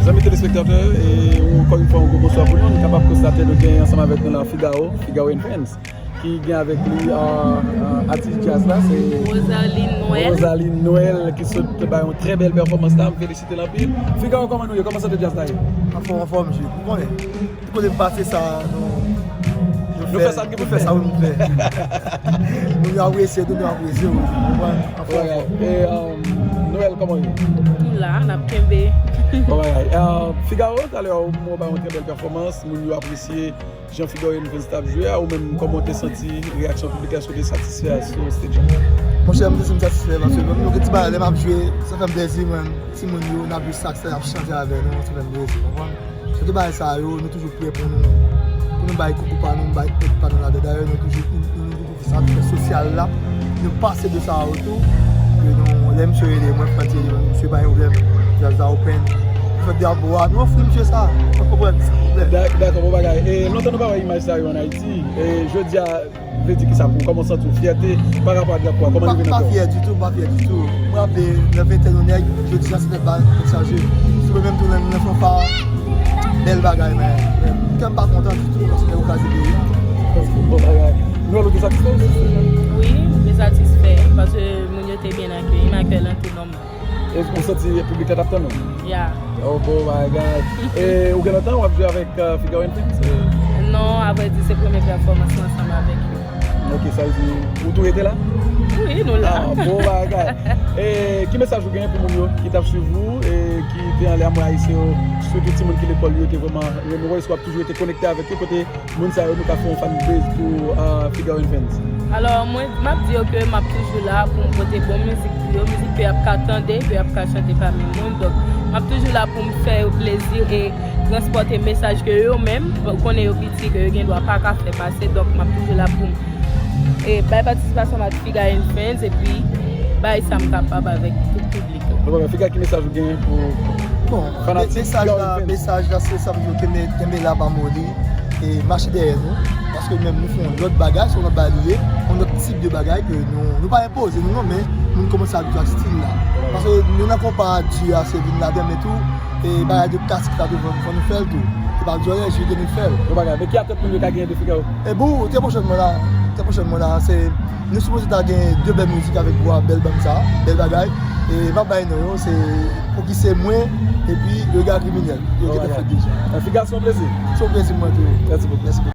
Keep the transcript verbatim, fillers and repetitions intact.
Zanmi telespektatè, e ankò yon fwa, yon gwo bonswa pou nou. Nou kapab konstate nou gen ansanm avèk nou la Figaro, Figaro and Friends, ki gen avèk li, euh, euh, atis djaz la, se Rosaline Noël. Rosaline Noël, ki sot bay yon trè bèl pèfòmans la. M felisite l anpil. Figaro, kòman nou ye? Kòman sante djaz la ye? Anfòm, anfòm, Jude. Ou konnen, tout kote m pase sa, nou, nou Nou fè sa ki pou fè. Fè sa pou nou fè. Moun yo apresye, nou, nou apresye, wi. Ou konprann? Anfòm, anfòm. E, euh, Noël, kòman w ye? M la, n ap kenbe. Bon bagay. Euh, Figaro, talè, ou bay yon trè bèl pèfòmans, moun yo apresye jan Figaro and Friends t ap jwe a, ou menm, kòman w te santi reyaksyon piblik la, èske w te satisfè a sou stage la? Monchè, m te santi m satisfè, paske menm nou gen ti bagay, lè m ap jwe, sa fè m plezi, mwen. Timoun yo, n ap jwe saksen, y ap chante avè nou, sa fè m plezi, w konprann? Se de bagay sa yo, nou toujou prè pou nou, pou nou bay koukou pa nou, bay èd pa nou ladan. Dayè, nou toujou, nou, nou, nou toujou fè sa, nou fè sosyal la. Nou pase de sa yo tou. Ke nou, lè misye rele mwen, Franti rele mwen, misye pa gen pwoblèm. Djaz la open. Nou fè drapo a, nou ofri misye sa. Ou konprann? Dak-, dakò, bon bagay. E lontan nou pa wè imaj sa yo ann Ayiti. E jodi a, vle di kisa pou ou? Kòman w santi w? Fyète pa rapò ak drapo a? Kòman li vin nan kè w? M pa fyè ditou, m pa fyè ditou. M raple nan ventèn yon nèg, jodi a se tèt bal, tèt chaje. Si mwen menm tou nan, nan fanfa, bèl bagay, men, men kè m pa kontan ditou, paske nèg yo kraze peyi a. Bon bagay. Noël, ou te satisfè? Wi, m te satisfè, paske moun yo te byen akeyi m, akèy lan te nòmal. E ou santi piblik la t ap tann ou? Ya. Oh, bon bagay. E ou gen lontan w ap jwe avèk, euh, Figaro and Friends? Non, avrèdi, se premye pèfòmans mwen ansanm avèk yo. Ok, sa vle di ou tou rete la? Wi, nou la. Ah, bon bagay. E ki mesaj ou genyen pou moun yo ki t ap swiv ou e ki te anlè a? Mwen, Ayisyen yo, sitou timoun ki lekòl yo, te vrèman renmen wè w, èske w ap toujou rete konekte avèk yo, kote moun sa yo, nou ka fè yon fan base pou, euh, Figaro and Friends? Alò, mwen, m ap di yo ke m ap toujou la pou m pote bon mizik pou yo, mizik ke y ap ka tande, ke y ap ka chante pami moun. Donk, m ap toujou la pou m fè yo plezi e transpòte mesaj ke yo menm, ou konnen yo piti, ke yo gen dwa pa ka fè pase. Donk, m ap toujou la pou m, e, bay patisipasyon m ak Figaro and Friends, epi bay sa m kapab avèk tout piblik la. Bon, Figaro, ki mesaj ou genyen pou fanatik Figaro and Friends? Bon, mesaj la, mesaj la, se sa m di yo, kenbe, kenbe la, pa moli, e mache dèyè nou, paske nou menm nou fè yon lòt bagay, se yon lòt bagay nou ye, yon lòt tip de bagay ke nou, nou pa enpoze nou non, men moun kòmanse abitye ak stil la. Paske nou nan konpa di a, se vin ladan, men tou, e bagay de klasik la tou, fò, fò nou fè l tou. Se pa dyòlè, jwi ke nou fè l. Bon bagay, men ki atant moun yo ka genyen de Figaro? E bon, trè pwochènman la, trè pwochènman la, se, nou sipoze ta gen de bèl mizik avèk vwa bèl bann sa, bèl bagay. E m ap bay non yo, se Pou ki se mwen, epi Rega Kriminèl. Yo gentan fèt deja. Bon bagay. Figaro, se yon plezi. Se yon plezi mwen tou. Mèsi bokou. Mèsi bokou.